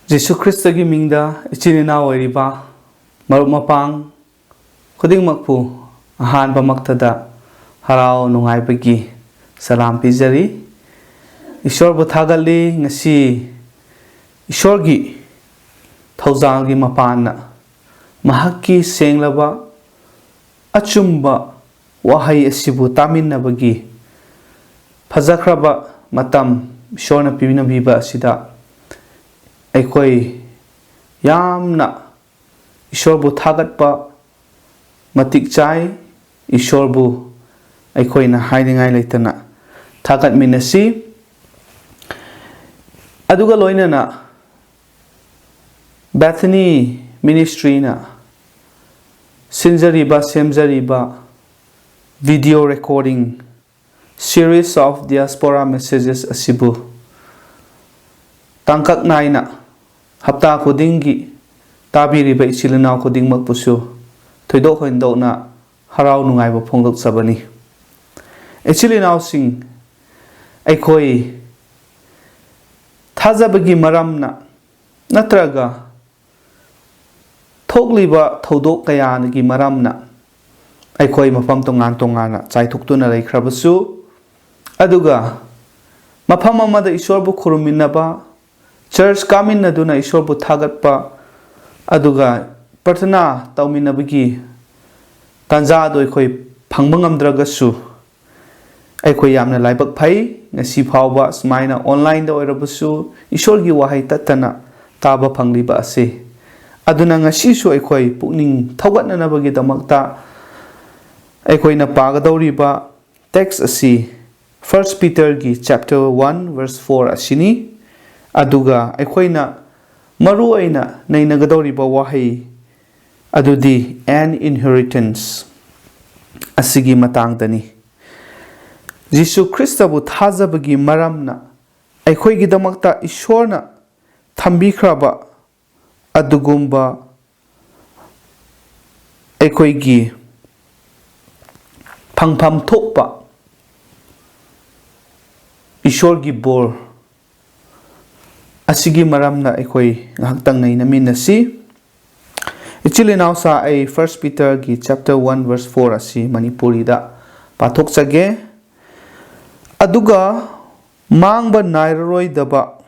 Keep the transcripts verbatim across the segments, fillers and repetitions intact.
ꯖꯤꯁꯨ ꯈ꯭ꯔꯤꯁꯇꯒꯤ ꯃꯤꯡꯗ ꯏꯆꯤꯟ ꯏꯅꯥꯎ ꯑꯣꯏꯔꯤꯕ ꯃꯔꯨꯞ ꯃꯄꯥꯡ ꯈꯨꯗꯤꯡꯃꯛꯄꯨ ꯑꯍꯥꯟꯕꯃꯛꯇꯗ ꯍꯔꯥꯎ ꯅꯨꯡꯉꯥꯏꯕꯒꯤ ꯁꯂꯥꯝ ꯄꯤꯖꯔꯤ꯫ ꯏꯁꯣꯔꯕꯨ ꯊꯥꯒꯠꯂꯤ꯫ ꯉꯁꯤ ꯏꯁꯣꯔꯒꯤ ꯊꯧꯖꯥꯜꯒꯤ ꯃꯄꯥꯟꯅ ꯃꯍꯥꯛꯀꯤ ꯁꯦꯡꯂꯕ ꯑꯆꯨꯝꯕ ꯋꯥꯍꯩ ꯑꯁꯤꯕꯨ ꯇꯥꯃꯤꯟꯅꯕꯒꯤ ꯐꯖꯈ꯭ꯔꯕ ꯃꯇꯝ ꯏꯁꯣꯔꯅ ꯄꯤꯅꯕꯤꯕ ꯑꯁꯤꯗ ꯑꯩꯈꯣꯏ ꯌꯥꯝꯅ ꯏꯁꯣꯔꯕꯨ ꯊꯥꯒꯠꯄ ꯃꯇꯤꯛ ꯆꯥꯏ꯫ ꯏꯁꯣꯔꯕꯨ ꯑꯩꯈꯣꯏꯅ ꯍꯥꯏꯅꯤꯡꯉꯥꯏ ꯂꯩꯇꯅ ꯊꯥꯒꯠꯃꯤꯟꯅꯁꯤ꯫ ꯑꯗꯨꯒ ꯂꯣꯏꯅꯅ Bethany Ministryꯅ ꯁꯤꯟꯖꯔꯤꯕ, ꯁꯦꯝꯖꯔꯤꯕ video recording Series of Diaspora Messages ꯑꯁꯤꯕꯨ ꯇꯥꯡꯀꯛ ꯅꯥꯏꯅ ꯍꯞꯇꯥ ꯈꯨꯗꯤꯡꯒꯤ ꯇꯥꯕꯤꯔꯤꯕ ꯏꯆꯤꯜ ꯏꯅꯥꯎ ꯈꯨꯗꯤꯡꯃꯛꯄꯨꯁꯨ ꯊꯣꯏꯗꯣꯛ ꯍꯦꯟꯗꯣꯛꯅ ꯍꯔꯥꯎ ꯅꯨꯡꯉꯥꯏꯕ ꯐꯣꯡꯗꯣꯛꯆꯕꯅꯤ꯫ ꯏꯆꯤꯜ ꯏꯅꯥꯎꯁꯤꯡ, ꯑꯩꯈꯣꯏ ꯊꯥꯖꯕꯒꯤ ꯃꯔꯝꯅ ꯅꯠꯇ꯭ꯔꯒ ꯊꯣꯛꯂꯤꯕ ꯊꯧꯗꯣꯛ ꯀꯌꯥꯒꯤ ꯃꯔꯝꯅ ꯑꯩꯈꯣꯏ ꯃꯐꯝ ꯇꯣꯉꯥꯟ ꯇꯣꯉꯥꯟꯅ ꯆꯥꯏꯊꯣꯛꯇꯨꯅ ꯂꯩꯈ꯭ꯔꯕꯁꯨ, ꯑꯗꯨꯒ ꯃꯐꯝ ꯑꯃꯗ ꯏꯁꯣꯔꯕꯨ ꯈꯨꯔꯨꯝꯃꯤꯟꯅꯕ, ꯆꯔꯆ ꯀꯥꯃꯤꯟꯅꯗꯨꯅ ꯏꯁꯣꯔꯕꯨ ꯊꯥꯒꯠꯄ, ꯑꯗꯨꯒ ꯄ꯭ꯔꯊꯅꯥ ꯇꯧꯃꯤꯟꯅꯕꯒꯤ ꯇꯥꯟꯖꯥ ꯑꯗꯨ ꯑꯩꯈꯣꯏ ꯐꯪꯕ ꯉꯝꯗ꯭ꯔꯒꯁꯨ, ꯑꯩꯈꯣꯏ ꯌꯥꯝꯅ ꯂꯥꯏꯕꯛ ꯐꯩ, ꯉꯁꯤ ꯐꯥꯎꯕ ꯁꯨꯃꯥꯏꯅ online ꯗ ꯑꯣꯏꯔꯕꯁꯨ ꯏꯁꯣꯔꯒꯤ ꯋꯥꯍꯩ ꯇꯠꯇꯅ ꯇꯥꯕ ꯐꯪꯂꯤꯕ ꯑꯁꯤ꯫ ꯑꯗꯨꯅ ꯉꯁꯤꯁꯨ ꯑꯩꯈꯣꯏ ꯄꯨꯛꯅꯤꯡ ꯊꯧꯒꯠꯅꯅꯕꯒꯤꯗꯃꯛꯇ ꯑꯩꯈꯣꯏꯅ ꯄꯥꯒꯗꯧꯔꯤꯕ text ꯑꯁꯤ First Peter ꯒꯤ chapter one verse four ꯑꯁꯤꯅꯤ꯫ ꯑꯗꯨꯒ ꯑꯩꯈꯣꯏꯅ ꯃꯔꯨ ꯑꯣꯏꯅ ꯅꯩꯅꯒꯗꯧꯔꯤꯕ ꯋꯥꯍꯩ ꯑꯗꯨꯗꯤ an inheritance ꯑꯁꯤꯒꯤ ꯃꯇꯥꯡꯗꯅꯤ꯫ ꯖꯤꯁꯨ ꯈ꯭ꯔꯤꯁꯇꯕꯨ ꯊꯥꯖꯕꯒꯤ ꯃꯔꯝꯅ ꯑꯩꯈꯣꯏꯒꯤꯗꯃꯛꯇ ꯏꯁꯣꯔꯅ ꯊꯝꯕꯤꯈ꯭ꯔꯕ ꯑꯗꯨꯒꯨꯝꯕ ꯑꯩꯈꯣꯏꯒꯤ ꯐꯪꯐꯝ ꯊꯣꯛꯄ ꯏꯁꯣꯔꯒꯤ ꯕꯣꯔ ꯑꯁꯤꯒꯤ ꯃꯔꯝꯅ ꯑꯩꯈꯣꯏ ꯉꯥꯏꯍꯥꯛꯇꯪ ꯅꯩꯅꯃꯤꯟꯅꯁꯤ꯫ ꯏꯆꯤꯜ ꯏꯅꯥꯎꯁꯥ, ꯑꯩ First Peterꯒꯤ chapter one verse four ꯑꯁꯤ ꯃꯅꯤꯄꯨꯔꯤꯗ ꯄꯥꯊꯣꯛꯆꯒꯦ꯫ ꯑꯗꯨꯒ ꯃꯥꯡꯕ ꯅꯥꯏꯔꯔꯣꯏꯗꯕ,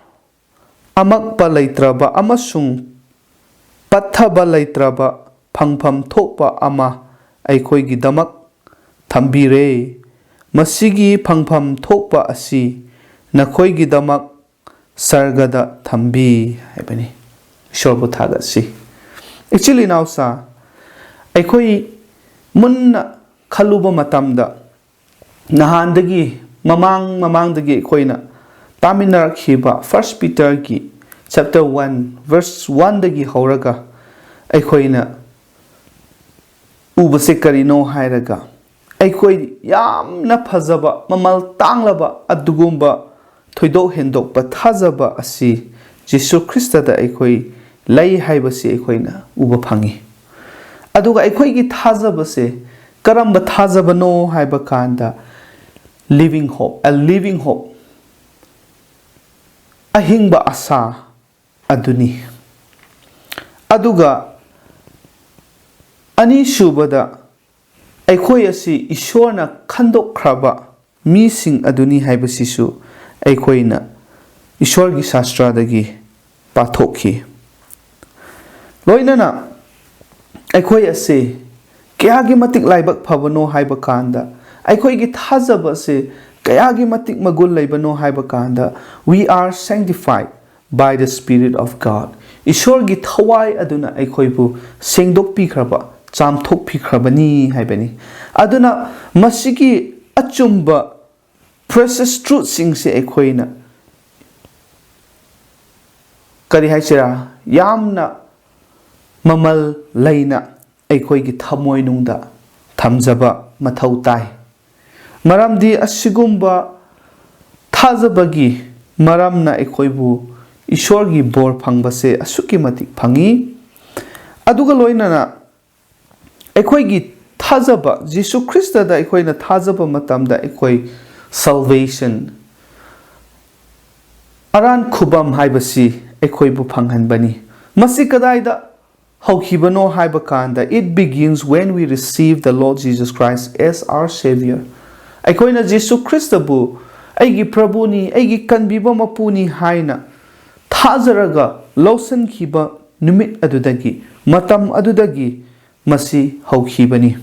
ꯑꯃꯛꯄ ꯂꯩꯇ꯭ꯔꯕ ꯑꯃꯁꯨꯡ ꯄꯠꯊꯕ ꯂꯩꯇ꯭ꯔꯕ ꯐꯪꯐꯝ ꯊꯣꯛꯄ ꯑꯃ ꯑꯩꯈꯣꯏꯒꯤꯗꯃꯛ ꯊꯝꯕꯤꯔꯦ꯫ ꯃꯁꯤꯒꯤ ꯐꯪꯐꯝ ꯊꯣꯛꯄ ꯑꯁꯤ ꯅꯈꯣꯏꯒꯤꯗꯃꯛ ꯁꯔꯒꯗ ꯊꯝꯕꯤ ꯍꯥꯏꯕꯅꯤ꯫ ꯏꯁꯣꯔꯕꯨ ꯊꯥꯒꯠꯁꯤ꯫ ꯏꯆꯤꯜ ꯏꯅꯥꯎꯁꯥ, ꯑꯩꯈꯣꯏ ꯃꯨꯟꯅ ꯈꯜꯂꯨꯕ ꯃꯇꯝꯗ, ꯅꯍꯥꯟꯗꯒꯤ, ꯃꯃꯥꯡ ꯃꯃꯥꯡꯗꯒꯤ ꯑꯩꯈꯣꯏꯅ ꯇꯥꯃꯤꯟꯅꯔꯛꯈꯤꯕ First Peterꯒꯤ chapter one verse oneꯗꯒꯤ ꯍꯧꯔꯒ ꯑꯩꯈꯣꯏꯅ ꯎꯕꯁꯦ ꯀꯔꯤꯅꯣ ꯍꯥꯏꯔꯒ, ꯑꯩꯈꯣꯏ ꯌꯥꯝꯅ ꯐꯖꯕ, ꯃꯃꯜ ꯇꯥꯡꯂꯕ ꯑꯗꯨꯒꯨꯝꯕ ꯊꯣꯏꯗꯣꯛ ꯍꯦꯟꯗꯣꯛꯄ ꯊꯥꯖꯕ ꯑꯁꯤ ꯖꯤꯁꯨ ꯈ꯭ꯔꯤꯁꯇꯗ ꯑꯩꯈꯣꯏ ꯂꯩ ꯍꯥꯏꯕꯁꯤ ꯑꯩꯈꯣꯏꯅ ꯎꯕ ꯐꯪꯉꯤ꯫ ꯑꯗꯨꯒ ꯑꯩꯈꯣꯏꯒꯤ ꯊꯥꯖꯕꯁꯦ ꯀꯔꯝꯕ ꯊꯥꯖꯕꯅꯣ ꯍꯥꯏꯕ ꯀꯥꯟꯗ, living hope, a living hope, ꯑꯍꯤꯡꯕ ꯑꯁꯥ ꯑꯗꯨꯅꯤ꯫ ꯑꯗꯨꯒ ꯑꯅꯤꯁꯨꯕꯗ, ꯑꯩꯈꯣꯏ ꯑꯁꯤ ꯏꯁꯣꯔꯅ ꯈꯟꯗꯣꯛꯈ꯭ꯔꯕ ꯃꯤꯁꯤꯡ ꯑꯗꯨꯅꯤ ꯍꯥꯏꯕꯁꯤꯁꯨ ꯑꯩꯈꯣꯏꯅ ꯏꯁꯣꯔꯒꯤ ꯁꯥꯁꯇ꯭ꯔꯗꯒꯤ ꯄꯥꯊꯣꯛꯈꯤ꯫ ꯂꯣꯏꯅꯅ ꯑꯩꯈꯣꯏ ꯑꯁꯤ ꯀꯌꯥꯒꯤ ꯃꯇꯤꯛ ꯂꯥꯏꯕꯛ ꯐꯕꯅꯣ ꯍꯥꯏꯕ ꯀꯥꯟꯗ, ꯑꯩꯈꯣꯏꯒꯤ ꯊꯥꯖꯕ ꯑꯁꯤ ꯀꯌꯥꯒꯤ ꯃꯇꯤꯛ ꯃꯒꯨꯟ ꯂꯩꯕꯅꯣ ꯍꯥꯏꯕ ꯀꯥꯟꯗ, we are sanctified by the Spirit of God. ꯏꯁꯣꯔꯒꯤ ꯊꯋꯥꯏ ꯑꯗꯨꯅ ꯑꯩꯈꯣꯏꯕꯨ ꯁꯦꯡꯗꯣꯛꯄꯤꯈ꯭ꯔꯕ, ꯆꯥꯝꯊꯣꯛꯄꯤꯈ꯭ꯔꯕꯅꯤ ꯍꯥꯏꯕꯅꯤ꯫ ꯑꯗꯨꯅ ꯃꯁꯤꯒꯤ ꯑꯆꯨꯝꯕ precious truthꯁꯤꯡꯁꯦ ꯑꯩꯈꯣꯏꯅ, ꯀꯔꯤ ꯍꯥꯏꯁꯤꯔꯥ, ꯌꯥꯝꯅ ꯃꯃꯜ ꯂꯩꯅ ꯑꯩꯈꯣꯏꯒꯤ ꯊꯃꯣꯏꯅꯨꯡꯗ ꯊꯝꯖꯕ ꯃꯊꯧ ꯇꯥꯏ꯫ ꯃꯔꯝꯗꯤ ꯑꯁꯤꯒꯨꯝꯕ ꯊꯥꯖꯕꯒꯤ ꯃꯔꯝꯅ ꯑꯩꯈꯣꯏꯕꯨ ꯏꯁꯣꯔꯒꯤ ꯕꯣꯔ ꯐꯪꯕꯁꯦ ꯑꯁꯨꯛꯀꯤ ꯃꯇꯤꯛ ꯐꯪꯉꯤ꯫ ꯑꯗꯨꯒ ꯂꯣꯏꯅꯅ ꯑꯩꯈꯣꯏꯒꯤ ꯊꯥꯖꯕ, ꯖꯤꯁꯨ ꯈ꯭ꯔꯤꯁꯇꯗ ꯑꯩꯈꯣꯏꯅ ꯊꯥꯖꯕ ꯃꯇꯝꯗ ꯑꯩꯈꯣꯏ salvation, ꯑꯔꯥꯟ ꯈꯨꯕꯝ ꯍꯥꯏꯕꯁꯤ ꯑꯩꯈꯣꯏꯕꯨ ꯐꯪꯍꯟꯕꯅꯤ꯫ ꯃꯁꯤ ꯀꯗꯥꯏꯗ ꯍꯧꯈꯤꯕꯅꯣ ꯍꯥꯏꯕ ꯀꯥꯟꯗ, it begins when we receive the Lord Jesus Christ as our Savior. ꯑꯩꯈꯣꯏꯅ ꯖꯤꯁꯨ ꯈ꯭ꯔꯤꯁꯇꯕꯨ ꯑꯩꯒꯤ ꯄ꯭ꯔꯚꯨꯅꯤ, ꯑꯩꯒꯤ ꯀꯟꯕꯤꯕ ꯃꯄꯨꯅꯤ ꯍꯥꯏꯅ ꯊꯥꯖꯔꯒ ꯂꯧꯁꯤꯟꯈꯤꯕ ꯅꯨꯃꯤꯠ ꯑꯗꯨꯗꯒꯤ, ꯃꯇꯝ ꯑꯗꯨꯗꯒꯤ ꯃꯁꯤ ꯍꯧꯈꯤꯕꯅꯤ꯫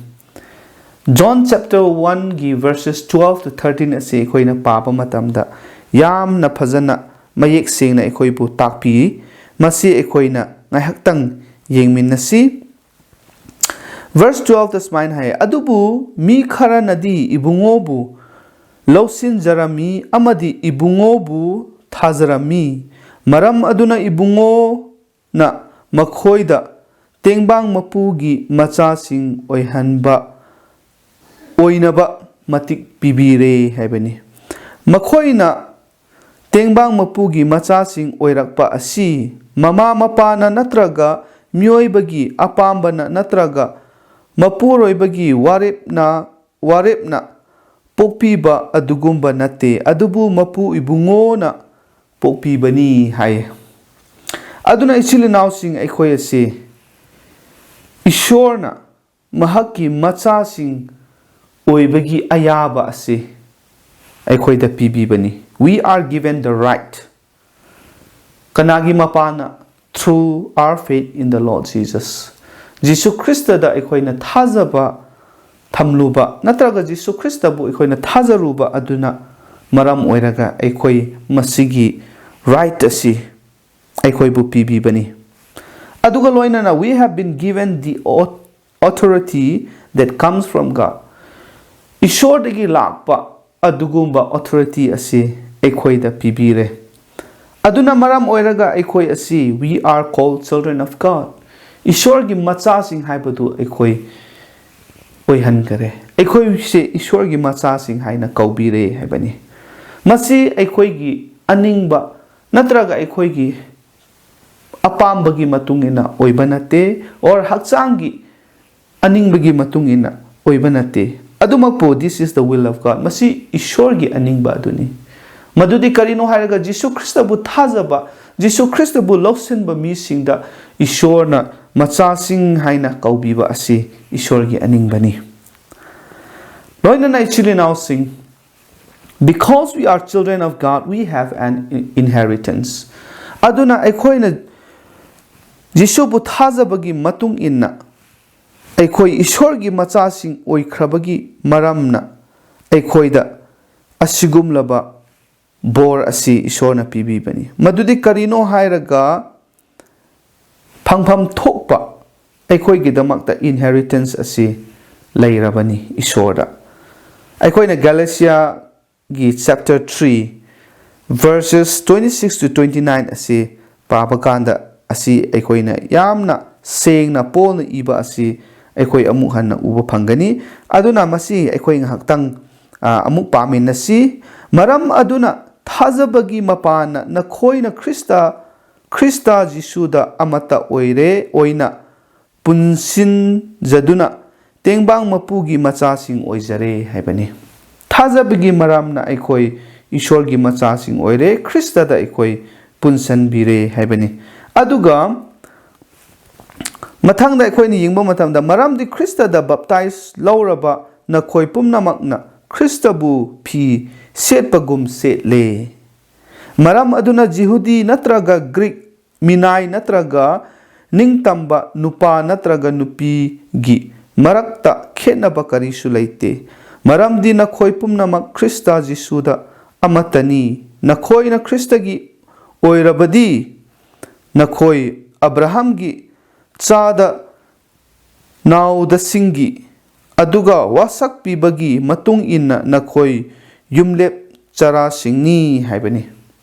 John chapter one ꯒꯤ verses twelve to thirteen ꯑꯁꯤ ꯑꯩꯈꯣꯏꯅ ꯄꯥꯕ ꯃꯇꯝꯗ ꯌꯥꯝꯅ ꯐꯖꯅ ꯃꯌꯦꯛ ꯁꯦꯡꯅ ꯑꯩꯈꯣꯏꯕꯨ ꯇꯥꯛꯄꯤ꯫ ꯃꯁꯤ ꯑꯩꯈꯣꯏꯅ ꯉꯥꯏꯍꯥꯛꯇꯪ ꯌꯦꯡꯃꯤꯟꯅꯁꯤ꯫ Verse twelve ꯇ ꯁꯨꯃꯥꯏꯅ ꯍꯥꯏ, "ꯑꯗꯨꯕꯨ ꯃꯤ ꯈꯔꯅꯗꯤ ꯏꯕꯨꯡꯉꯣꯕꯨ ꯂꯧꯁꯤꯟꯖꯔꯝꯃꯤ ꯑꯃꯗꯤ ꯏꯕꯨꯡꯉꯣꯕꯨ ꯊꯥꯖꯔꯝꯃꯤ꯫ ꯃꯔꯝ ꯑꯗꯨꯅ ꯏꯕꯨꯡꯉꯣꯅ ꯃꯈꯣꯏꯗ ꯇꯦꯡꯕꯥꯡ ꯃꯄꯨꯒꯤ ꯃꯆꯥꯁꯤꯡ ꯑꯣꯏꯍꯟꯕ, ꯑꯣꯏꯅꯕ ꯃꯇꯤꯛ ꯄꯤꯕꯤꯔꯦ" ꯍꯥꯏꯕꯅꯤ꯫ ꯃꯈꯣꯏꯅ ꯇꯦꯡꯕꯥꯡ ꯃꯄꯨꯒꯤ ꯃꯆꯥꯁꯤꯡ ꯑꯣꯏꯔꯛꯄ ꯑꯁꯤ ꯃꯃꯥ ꯃꯄꯥꯅ ꯅꯠꯇ꯭ꯔꯒ ꯃꯤꯑꯣꯏꯕꯒꯤ ꯑꯄꯥꯝꯕꯅ ꯅꯠꯇ꯭ꯔꯒ ꯃꯄꯨꯔꯣꯏꯕꯒꯤ ꯋꯥꯔꯦꯞꯅ, ꯋꯥꯔꯦꯞꯅ ꯄꯣꯛꯄꯤꯕ ꯑꯗꯨꯒꯨꯝꯕ ꯅꯠꯇꯦ, ꯑꯗꯨꯕꯨ ꯃꯄꯨ ꯏꯕꯨꯡꯉꯣꯅ ꯄꯣꯛꯄꯤꯕꯅꯤ ꯍꯥꯏ꯫ ꯑꯗꯨꯅ ꯏꯆꯤꯜ ꯏꯅꯥꯎꯁꯤꯡ, ꯑꯩꯈꯣꯏ ꯑꯁꯤ ꯏꯁꯣꯔꯅ ꯃꯍꯥꯛꯀꯤ ꯃꯆꯥꯁꯤꯡ ꯑꯣꯏꯕꯒꯤ ꯑꯌꯥꯕ ꯑꯁꯤ ꯑꯩꯈꯣꯏꯗ ꯄꯤꯕꯤꯕꯅꯤ꯫ We are given the right. ꯀꯅꯥꯒꯤ ꯃꯄꯥꯅ? Through our faith in the Lord Jesus. ꯖꯤꯁꯨ ꯈ꯭ꯔꯤꯁꯇꯗ ꯑꯩꯈꯣꯏꯅ ꯊꯥꯖꯕ ꯊꯝꯂꯨꯕ ꯅꯠꯇ꯭ꯔꯒ ꯖꯤꯁꯨ ꯈ꯭ꯔꯤꯁꯇꯕꯨ ꯑꯩꯈꯣꯏꯅ ꯊꯥꯖꯔꯨꯕ ꯑꯗꯨꯅ ꯃꯔꯝ ꯑꯣꯏꯔꯒ ꯑꯩꯈꯣꯏ ꯃꯁꯤꯒꯤ right ꯑꯁꯤ ꯑꯩꯈꯣꯏꯕꯨ ꯄꯤꯕꯤꯕꯅꯤ꯫ ꯑꯗꯨꯒ ꯂꯣꯏꯅꯅ, we have been given the au-, authority that comes from God. ꯏꯁꯣꯔꯗꯒꯤ ꯂꯥꯛꯄ ꯑꯗꯨꯒꯨꯝꯕ authority ꯑꯁꯤ ꯑꯩꯈꯣꯏꯗ ꯄꯤꯕꯤꯔꯦ꯫ ꯑꯗꯨꯅ ꯃꯔꯝ ꯑꯣꯏꯔꯒ ꯑꯩꯈꯣꯏ ꯑꯁꯤ, we are called children of God. ꯏꯁꯣꯔꯒꯤ ꯃꯆꯥꯁꯤꯡ ꯍꯥꯏꯕꯗꯨ ꯑꯩꯈꯣꯏ ꯑꯣꯏꯍꯟꯈꯔꯦ꯫ ꯑꯩꯈꯣꯏꯁꯦ ꯏꯁꯣꯔꯒꯤ ꯃꯆꯥꯁꯤꯡ ꯍꯥꯏꯅ ꯀꯧꯕꯤꯔꯦ ꯍꯥꯏꯕꯅꯤ꯫ ꯃꯁꯤ ꯑꯩꯈꯣꯏꯒꯤ ꯑꯅꯤꯡꯕ ꯅꯠꯇ꯭ꯔꯒ ꯑꯩꯈꯣꯏꯒꯤ ꯑꯄꯥꯝꯕꯒꯤ ꯃꯇꯨꯡ ꯏꯟꯅ ꯑꯣꯏꯕ ꯅꯠꯇꯦ, or ꯍꯛꯆꯥꯡꯒꯤ ꯑꯅꯤꯡꯕꯒꯤ ꯃꯇꯨꯡ ꯏꯟꯅ ꯑꯣꯏꯕ ꯅꯠꯇꯦ꯫ ꯑꯗꯨꯃꯛꯄꯨ, this is the will of God, ꯃꯁꯤ ꯏꯁꯣꯔꯒꯤ ꯑꯅꯤꯡꯕ ꯑꯗꯨꯅꯤ꯫ ꯃꯗꯨꯗꯤ ꯀꯔꯤꯅꯣ ꯍꯥꯏꯔꯒ, ꯖꯤꯁꯨ ꯈ꯭ꯔꯤꯁꯇꯕꯨ ꯊꯥꯖꯕ, ꯖꯤꯁꯨ ꯈ꯭ꯔꯤꯁꯇꯕꯨ ꯂꯧꯁꯤꯟꯕ ꯃꯤꯁꯤꯡꯗ ꯏꯁꯣꯔꯅ ꯃꯆꯥꯁꯤꯡ ꯍꯥꯏꯅ ꯀꯧꯕꯤꯕ ꯑꯁꯤ ꯏꯁꯣꯔꯒꯤ ꯑꯅꯤꯡꯕꯅꯤ꯫ ꯂꯣꯏꯅꯅ ꯏꯆꯤꯜ ꯏꯅꯥꯎꯁꯤꯡ, because we are children of God, we have an inheritance. ꯑꯗꯨꯅ ꯑꯩꯈꯣꯏꯅ ꯖꯤꯁꯨꯕꯨ ꯊꯥꯖꯕꯒꯤ ꯃꯇꯨꯡ ꯏꯟꯅ ꯑꯩꯈꯣꯏ ꯏꯁꯣꯔꯒꯤ ꯃꯆꯥꯁꯤꯡ ꯑꯣꯏꯈ꯭ꯔꯕꯒꯤ ꯃꯔꯝꯅ ꯑꯩꯈꯣꯏꯗ ꯑꯁꯤꯒꯨꯝꯂꯕ ꯕꯣꯔ ꯑꯁꯤ ꯏꯁꯣꯔꯅ ꯄꯤꯕꯤꯕꯅꯤ꯫ ꯃꯗꯨꯗꯤ ꯀꯔꯤꯅꯣ ꯍꯥꯏꯔꯒ, ꯐꯪꯐꯝ ꯊꯣꯛꯄ ꯑꯩꯈꯣꯏꯒꯤꯗꯃꯛꯇ inheritance ꯑꯁꯤ ꯂꯩꯔꯕꯅꯤ ꯏꯁꯣꯔꯗ꯫ ꯑꯩꯈꯣꯏꯅ Galatiaꯒꯤ chapter three, verses twenty six to twenty nine ꯑꯁꯤ ꯄꯥꯕ ꯀꯥꯟꯗ, ꯑꯁꯤ ꯑꯩꯈꯣꯏꯅ ꯌꯥꯝꯅ ꯁꯦꯡꯅ ꯄꯣꯜꯅ ꯏꯕ ꯑꯁꯤ ꯑꯩꯈꯣꯏ ꯑꯃꯨꯛ ꯍꯟꯅ ꯎꯕ ꯐꯪꯒꯅꯤ꯫ ꯑꯗꯨꯅ ꯃꯁꯤ ꯑꯩꯈꯣꯏ ꯉꯥꯏꯍꯥꯛꯇꯪ, ꯑ, ꯑꯃꯨꯛ ꯄꯥꯃꯤꯟꯅꯁꯤ꯫ "ꯃꯔꯝ ꯑꯗꯨꯅ ꯊꯥꯖꯕꯒꯤ ꯃꯄꯥꯟꯅ ꯅꯈꯣꯏꯅ ꯈ꯭ꯔꯤꯁꯇ, ꯈ꯭ꯔꯤꯁꯇ ꯖꯤꯁꯨꯗ ꯑꯃꯠꯇ ꯑꯣꯏꯔꯦ, ꯑꯣꯏꯅ ꯄꯨꯟꯁꯤꯟꯖꯗꯨꯅ ꯇꯦꯡꯕꯥꯡ ꯃꯄꯨꯒꯤ ꯃꯆꯥꯁꯤꯡ ꯑꯣꯏꯖꯔꯦ" ꯍꯥꯏꯕꯅꯤ꯫ ꯊꯥꯖꯕꯒꯤ ꯃꯔꯝꯅ ꯑꯩꯈꯣꯏ ꯏꯁꯣꯔꯒꯤ ꯃꯆꯥꯁꯤꯡ ꯑꯣꯏꯔꯦ, ꯈ꯭ꯔꯤꯁꯇꯗ ꯑꯩꯈꯣꯏ ꯄꯨꯟꯁꯟꯕꯤꯔꯦ ꯍꯥꯏꯕꯅꯤ꯫ ꯑꯗꯨꯒ ꯃꯊꯪꯗ ꯑꯩꯈꯣꯏꯅ ꯌꯦꯡꯕ ꯃꯇꯝꯗ, "ꯃꯔꯝꯗꯤ ꯈ꯭ꯔꯤꯁꯇꯗ ꯕꯞꯇꯥꯏꯖ ꯂꯧꯔꯕ ꯅꯈꯣꯏ ꯄꯨꯝꯅꯃꯛꯅ ꯈ꯭ꯔꯤꯁꯇꯕꯨ ꯐꯤ ꯁꯦꯠꯄꯒꯨꯝ ꯁꯦꯠꯂꯦ꯫ ꯃꯔꯝ ꯑꯗꯨꯅ ꯖꯤꯍꯨꯗꯤ ꯅꯠꯇ꯭ꯔꯒ ꯒ꯭ꯔꯤꯛ, ꯃꯤꯅꯥꯏ ꯅꯠꯇ꯭ꯔꯒ ꯅꯤꯡꯇꯝꯕ, ꯅꯨꯄꯥ ꯅꯠꯇ꯭ꯔꯒ ꯅꯨꯄꯤꯒꯤ ꯃꯔꯛꯇ ꯈꯦꯠꯅꯕ ꯀꯔꯤꯁꯨ ꯂꯩꯇꯦ꯫ ꯃꯔꯝꯗꯤ ꯅꯈꯣꯏ ꯄꯨꯝꯅꯃꯛ ꯈ꯭ꯔꯤꯁꯇ ꯖꯤꯁꯨꯗ ꯑꯃꯠꯇꯅꯤ꯫ ꯅꯈꯣꯏꯅ ꯈ꯭ꯔꯤꯁꯇꯒꯤ ꯑꯣꯏꯔꯕꯗꯤ, ꯅꯈꯣꯏ ꯑꯕ꯭ꯔꯥꯍꯝꯒꯤ ꯆꯥꯗ ꯅꯥꯎꯗꯁꯤꯡꯒꯤ, ꯑꯗꯨꯒ ꯋꯥꯁꯛ ꯄꯤꯕꯒꯤ ꯃꯇꯨꯡ ꯏꯟꯅ ꯅꯈꯣꯏ ꯌꯨꯝꯂꯦꯞ ꯆꯥꯔꯥꯁꯤꯡꯅꯤ" ꯍꯥꯏꯕꯅꯤ꯫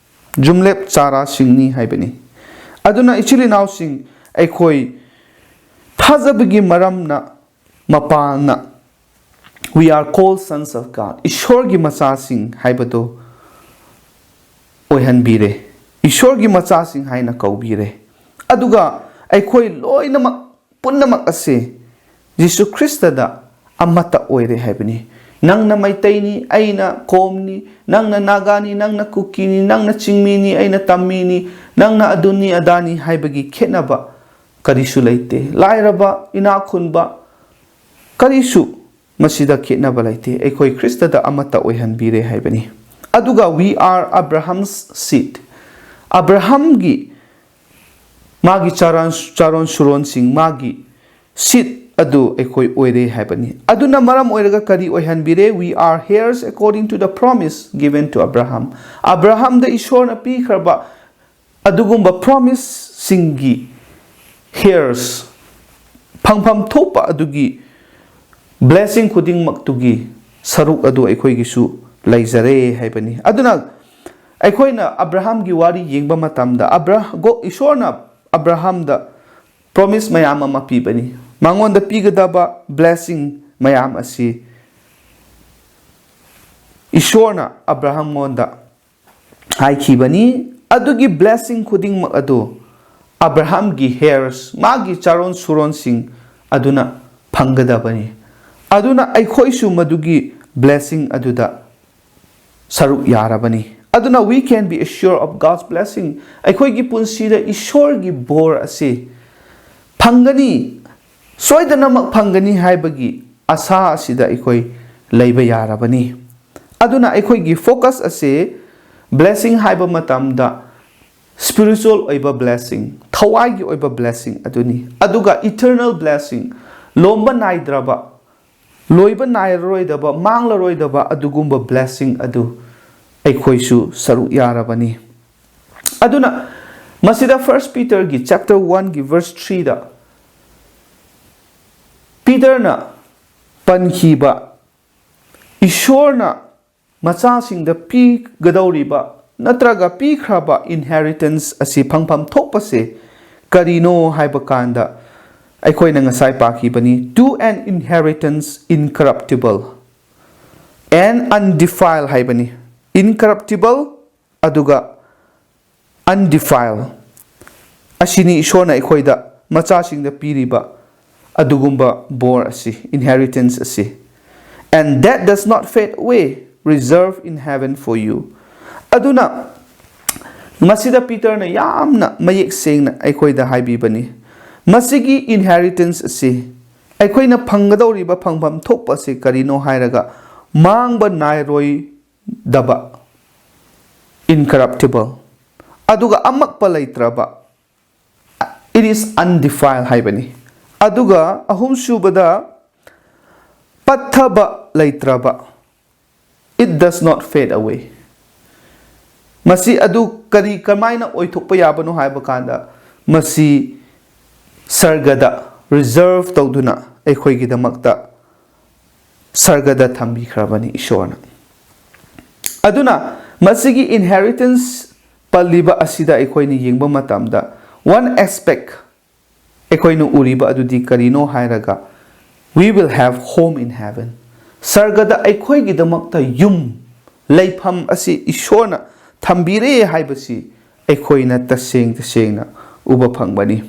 ꯌꯨꯝꯂꯦꯞ ꯆꯥꯔꯥꯁꯤꯡꯅꯤ ꯍꯥꯏꯕꯅꯤ꯫ ꯑꯗꯨꯅ ꯏꯆꯤꯜ ꯏꯅꯥꯎꯁꯤꯡ, ꯑꯩꯈꯣꯏ ꯊꯥꯖꯕꯒꯤ ꯃꯔꯝꯅ, ꯃꯄꯥꯟꯅ, "We are called sons of God", ꯏꯁꯣꯔꯒꯤ ꯃꯆꯥꯁꯤꯡ ꯍꯥꯏꯕꯗꯨ ꯑꯣꯏꯍꯟꯕꯤꯔꯦ, ꯏꯁꯣꯔꯒꯤ ꯃꯆꯥꯁꯤꯡ ꯍꯥꯏꯅ ꯀꯧꯕꯤꯔꯦ꯫ ꯑꯗꯨꯒ ꯑꯩꯈꯣꯏ ꯂꯣꯏꯅꯃꯛ, ꯄꯨꯝꯅꯃꯛ ꯑꯁꯤ ꯖꯤꯁꯨ ꯈ꯭ꯔꯤꯁꯇꯗ ꯑꯃꯠꯇ ꯑꯣꯏꯔꯦ ꯍꯥꯏꯕꯅꯤ꯫ ꯅꯪꯅ ꯃꯩꯇꯩꯅꯤ, ꯑꯩꯅ ꯀꯣꯝꯅꯤ, ꯅꯪꯅ ꯅꯥꯒꯥꯅꯤ, ꯅꯪꯅ ꯀꯨꯀꯤꯅꯤ, ꯅꯪꯅ ꯆꯤꯡꯃꯤꯅꯤ, ꯑꯩꯅ ꯇꯝꯃꯤꯅꯤ, ꯅꯪꯅ ꯑꯗꯨꯅꯤ ꯑꯗꯥꯅꯤ ꯍꯥꯏꯕꯒꯤ ꯈꯦꯠꯅꯕ ꯀꯔꯤꯁꯨ ꯂꯩꯇꯦ꯫ ꯂꯥꯏꯔꯕ, ꯏꯅꯥꯛ ꯈꯨꯟꯕ, ꯀꯔꯤꯁꯨ ꯃꯁꯤꯗ ꯈꯦꯠꯅꯕ ꯂꯩꯇꯦ꯫ ꯑꯩꯈꯣꯏ ꯈ꯭ꯔꯤꯁꯇꯗ ꯑꯃꯠꯇ ꯑꯣꯏꯍꯟꯕꯤꯔꯦ ꯍꯥꯏꯕꯅꯤ꯫ ꯑꯗꯨꯒ we are Abraham's seed꯫ ꯑꯕ꯭ꯔꯥꯍꯝꯒꯤ, ꯃꯥꯒꯤ ꯆꯥꯔꯣꯟ ꯆꯥꯔꯣꯟ ꯁꯨꯔꯣꯟꯁꯤꯡ, ꯃꯥꯒꯤ seed ꯑꯗꯨ ꯑꯩꯈꯣꯏ ꯑꯣꯏꯔꯦ ꯍꯥꯏꯕꯅꯤ꯫ ꯑꯗꯨꯅ ꯃꯔꯝ ꯑꯣꯏꯔꯒ ꯀꯔꯤ ꯑꯣꯏꯍꯟꯕꯤꯔꯦ? We are heirs according to the promise given to Abraham꯫ ꯑꯕ꯭ꯔꯥꯍꯝꯗ ꯏꯁꯣꯔꯅ ꯄꯤꯈ꯭ꯔꯕ ꯑꯗꯨꯒꯨꯝꯕ promiseꯁꯤꯡꯒꯤ heirs, ꯐꯪꯐꯝ ꯊꯣꯛꯄ ꯑꯗꯨꯒꯤ blessing ꯈꯨꯗꯤꯡꯃꯛꯇꯨꯒꯤ ꯁꯔꯨꯛ ꯑꯗꯨ ꯑꯩꯈꯣꯏꯒꯤꯁꯨ ꯂꯩꯖꯔꯦ ꯍꯥꯏꯕꯅꯤ꯫ ꯑꯗꯨꯅ ꯑꯩꯈꯣꯏꯅ ꯑꯕ꯭ꯔꯥꯍꯝꯒꯤ ꯋꯥꯔꯤ ꯌꯦꯡꯕ ꯃꯇꯝꯗ, ꯑꯕ꯭ꯔꯥ-, ꯒꯣ-, ꯏꯁꯣꯔꯅ ꯑꯕ꯭ꯔꯥꯍꯝꯗ promise ꯃꯌꯥꯝ ꯑꯃ ꯄꯤꯕꯅꯤ꯫ ꯃꯉꯣꯟꯗ ꯄꯤꯒꯗꯕ blessing ꯃꯌꯥꯝ ꯑꯁꯤ ꯏꯁꯣꯔꯅ ꯑꯕ꯭ꯔꯥꯍꯝꯉꯣꯟꯗ ꯍꯥꯏꯈꯤꯕꯅꯤ꯫ ꯑꯗꯨꯒꯤ blessing ꯈꯨꯗꯤꯡꯃꯛ ꯑꯗꯨ ꯑꯕ꯭ꯔꯥꯍꯝꯒꯤ heirs, ꯃꯥꯒꯤ ꯆꯥꯔꯣꯟ ꯁꯨꯔꯣꯟꯁꯤꯡ ꯑꯗꯨꯅ ꯐꯪꯒꯗꯕꯅꯤ꯫ ꯑꯗꯨꯅ ꯑꯩꯈꯣꯏꯁꯨ ꯃꯗꯨꯒꯤ blessing ꯑꯗꯨꯗ ꯁꯔꯨꯛ ꯌꯥꯔꯕꯅꯤ꯫ ꯑꯗꯨꯅ we can be assured of God's blessing꯫ ꯑꯩꯈꯣꯏꯒꯤ ꯄꯨꯟꯁꯤꯗ ꯏꯁꯣꯔꯒꯤ ꯕꯣꯔ ꯑꯁꯤ ꯐꯪꯒꯅꯤ, ꯁꯣꯏꯗꯅꯃꯛ ꯐꯪꯒꯅꯤ ꯍꯥꯏꯕꯒꯤ ꯑꯁꯥ ꯑꯁꯤꯗ ꯑꯩꯈꯣꯏ ꯂꯩꯕ ꯌꯥꯔꯕꯅꯤ꯫ ꯑꯗꯨꯅ ꯑꯩꯈꯣꯏꯒꯤ focus ꯑꯁꯤ blessing ꯍꯥꯏꯕ ꯃꯇꯝꯗ spiritual ꯑꯣꯏꯕ blessing, ꯊꯋꯥꯏꯒꯤ ꯑꯣꯏꯕ blessing ꯑꯗꯨꯅꯤ꯫ ꯑꯗꯨꯒ eternal blessing, ꯂꯣꯝꯕ ꯅꯥꯏꯗ꯭ꯔꯕ, ꯂꯣꯏꯕ ꯅꯥꯏꯔꯔꯣꯏꯗꯕ, ꯃꯥꯡꯂꯔꯣꯏꯗꯕ ꯑꯗꯨꯒꯨꯝꯕ blessing ꯑꯗꯨ ꯑꯩꯈꯣꯏꯁꯨ ꯁꯔꯨꯛ ꯌꯥꯔꯕꯅꯤ꯫ ꯑꯗꯨꯅ ꯃꯁꯤꯗ First Peterꯒꯤ chapter oneꯒꯤ verse threeꯗ ꯄꯤꯇꯔꯅ ꯄꯟꯈꯤꯕ ꯏꯁꯣꯔꯅ ꯃꯆꯥꯁꯤꯡꯗ ꯄꯤꯒꯗꯧꯔꯤꯕ ꯅꯠꯇ꯭ꯔꯒ ꯄꯤꯈ꯭ꯔꯕ inheritance ꯑꯁꯤ ꯐꯪꯐꯝ ꯊꯣꯛꯄꯁꯦ ꯀꯔꯤꯅꯣ ꯍꯥꯏꯕ ꯀꯥꯟꯗ, ꯑꯩꯈꯣꯏꯅ ꯉꯁꯥꯏ ꯄꯥꯈꯤꯕꯅꯤ, "To an inheritance incorruptible and undefiled" ꯍꯥꯏꯕꯅꯤ꯫ Incorruptible ꯑꯗꯨꯒ undefiled ꯑꯁꯤꯅꯤ ꯏꯁꯣꯔꯅ ꯑꯩꯈꯣꯏꯗ ꯃꯆꯥꯁꯤꯡꯗ ꯄꯤꯔꯤꯕ ꯑꯗꯨꯒꯨꯝꯕ ꯕꯣꯔ ꯑꯁꯤ, inheritance ꯑꯁꯤ꯫ and that does not fade away, reserved in heaven for you. ꯑꯗꯨꯅ ꯃꯁꯤꯗ ꯄꯤꯇꯔꯅ ꯌꯥꯝꯅ ꯃꯌꯦꯛ ꯁꯦꯡꯅ ꯑꯩꯈꯣꯏꯗ ꯍꯥꯏꯕꯤꯕꯅꯤ, ꯃꯁꯤꯒꯤ inheritance ꯑꯁꯤ, ꯑꯩꯈꯣꯏꯅ ꯐꯪꯒꯗꯧꯔꯤꯕ ꯐꯪꯐꯝ ꯊꯣꯛꯄ ꯑꯁꯤ ꯀꯔꯤꯅꯣ ꯍꯥꯏꯔꯒ, ꯃꯥꯡꯕ ꯅꯥꯏꯔꯣꯏꯗꯕ, incorruptible, ꯑꯗꯨꯒ ꯑꯃꯛꯄ ꯂꯩꯇ꯭ꯔꯕ, it is undefiled ꯍꯥꯏꯕꯅꯤ꯫ ꯑꯗꯨꯒ ꯑꯍꯨꯝꯁꯨꯕꯗ, ꯄꯠꯊꯕ ꯂꯩꯇ꯭ꯔꯕ, it does not fade away꯫ ꯃꯁꯤ ꯑꯗꯨ ꯀꯔꯤ, ꯀꯃꯥꯏꯅ ꯑꯣꯏꯊꯣꯛꯄ ꯌꯥꯕꯅꯣ ꯍꯥꯏꯕ ꯀꯥꯟꯗ, ꯃꯁꯤ ꯁꯔꯒꯗ reserve ꯇꯧꯗꯨꯅ ꯑꯩꯈꯣꯏꯒꯤꯗꯃꯛꯇ ꯁꯔꯒꯗ ꯊꯝꯕꯤꯈ꯭ꯔꯕꯅꯤ ꯏꯁꯣꯔꯅ꯫ ꯑꯗꯨꯅ ꯃꯁꯤꯒꯤ inheritance ꯄꯜꯂꯤꯕ ꯑꯁꯤꯗ ꯑꯩꯈꯣꯏꯅ ꯌꯦꯡꯕ ꯃꯇꯝꯗ, one aspect ꯑꯩꯈꯣꯏꯅ ꯎꯔꯤꯕ ꯑꯗꯨꯗꯤ ꯀꯔꯤꯅꯣ ꯍꯥꯏꯔꯒ, we will have home in heaven꯫ ꯁꯔꯒꯗ ꯑꯩꯈꯣꯏꯒꯤꯗꯃꯛꯇ ꯌꯨꯝ, ꯂꯩꯐꯝ ꯑꯁꯤ ꯏꯁꯣꯔꯅ ꯊꯝꯕꯤꯔꯦ ꯍꯥꯏꯕꯁꯤ ꯑꯩꯈꯣꯏꯅ ꯇꯁꯦꯡ ꯇꯁꯦꯡꯅ ꯎꯕ ꯐꯪꯕꯅꯤ꯫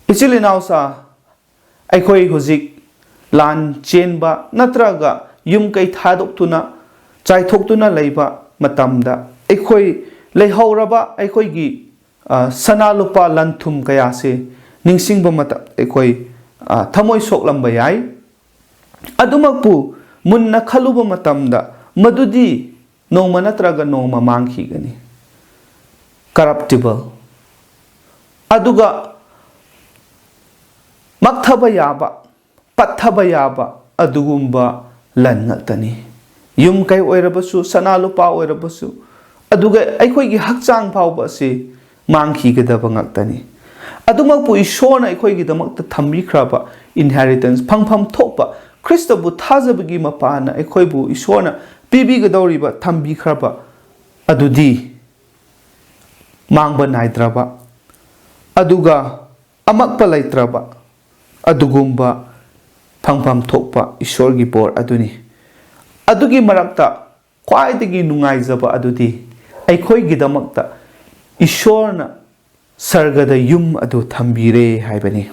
ꯏꯆꯤꯜ ꯏꯅꯥꯎꯁꯥ, ꯑꯩꯈꯣꯏ ꯍꯧꯖꯤꯛ ꯂꯥꯟ ꯆꯦꯟꯕ ꯅꯠꯇ꯭ꯔꯒ ꯌꯨꯝ ꯀꯩ ꯊꯥꯗꯣꯛꯇꯨꯅ, ꯆꯥꯏꯊꯣꯛꯇꯨꯅ ꯂꯩꯕ ꯃꯇꯝꯗ, ꯑꯩꯈꯣꯏ ꯂꯩꯍꯧꯔꯕ ꯑꯩꯈꯣꯏꯒꯤ, ꯑ, ꯁꯅꯥ ꯂꯨꯄꯥ ꯂꯟ ꯊꯨꯝ ꯀꯌꯥꯁꯦ ꯅꯤꯡꯁꯤꯡꯕ ꯃꯇꯝꯗ ꯑꯩꯈꯣꯏ, ꯑ, ꯊꯃꯣꯏ ꯁꯣꯛꯂꯝꯕ ꯌꯥꯏ꯫ ꯑꯗꯨꯃꯛꯄꯨ ꯃꯨꯟꯅ ꯈꯜꯂꯨꯕ ꯃꯇꯝꯗ, ꯃꯗꯨꯗꯤ ꯅꯣꯡꯃ ꯅꯠꯇ꯭ꯔꯒ ꯅꯣꯡꯃ ꯃꯥꯡꯈꯤꯒꯅꯤ꯫ Corruptible, ꯑꯗꯨꯒ ꯃꯛꯊꯕ ꯌꯥꯕ, ꯄꯠꯊꯕ ꯌꯥꯕ ꯑꯗꯨꯒꯨꯝꯕ ꯂꯟ ꯉꯥꯛꯇꯅꯤ꯫ ꯌꯨꯝ ꯀꯩ ꯑꯣꯏꯔꯕꯁꯨ, ꯁꯅꯥ ꯂꯨꯄꯥ ꯑꯣꯏꯔꯕꯁꯨ, ꯑꯗꯨꯒ ꯑꯩꯈꯣꯏꯒꯤ ꯍꯛꯆꯥꯡ ꯐꯥꯎꯕ ꯑꯁꯤ ꯃꯥꯡꯈꯤꯒꯗꯕ ꯉꯥꯛꯇꯅꯤ꯫ ꯑꯗꯨꯃꯛꯄꯨ ꯏꯁꯣꯔꯅ ꯑꯩꯈꯣꯏꯒꯤꯗꯃꯛꯇ ꯊꯝꯕꯤꯈ꯭ꯔꯕ inheritance, ꯐꯪꯐꯝ ꯊꯣꯛꯄ, ꯈ꯭ꯔꯤꯁꯇꯕꯨ ꯊꯥꯖꯕꯒꯤ ꯃꯄꯥꯟꯅ ꯑꯩꯈꯣꯏꯕꯨ ꯏꯁꯣꯔꯅ ꯄꯤꯕꯤꯒꯗꯧꯔꯤꯕ, ꯊꯝꯕꯤꯈ꯭ꯔꯕ ꯑꯗꯨꯗꯤ ꯃꯥꯡꯕ ꯅꯥꯏꯗ꯭ꯔꯕ, ꯑꯗꯨꯒ ꯑꯃꯛꯄ ꯂꯩꯇ꯭ꯔꯕ ꯑꯗꯨꯒꯨꯝꯕ ꯐꯪꯐꯝ ꯊꯣꯛꯄ ꯏꯁꯣꯔꯒꯤ ꯕꯣꯔ ꯑꯗꯨꯅꯤ꯫ ꯑꯗꯨꯒꯤ ꯃꯔꯛꯇ ꯈ꯭ꯋꯥꯏꯗꯒꯤ ꯅꯨꯡꯉꯥꯏꯖꯕ ꯑꯗꯨꯗꯤ ꯑꯩꯈꯣꯏꯒꯤꯗꯃꯛꯇ ꯏꯁꯣꯔꯅ ꯁꯔꯒꯗ ꯌꯨꯝ ꯑꯗꯨ ꯊꯝꯕꯤꯔꯦ ꯍꯥꯏꯕꯅꯤ꯫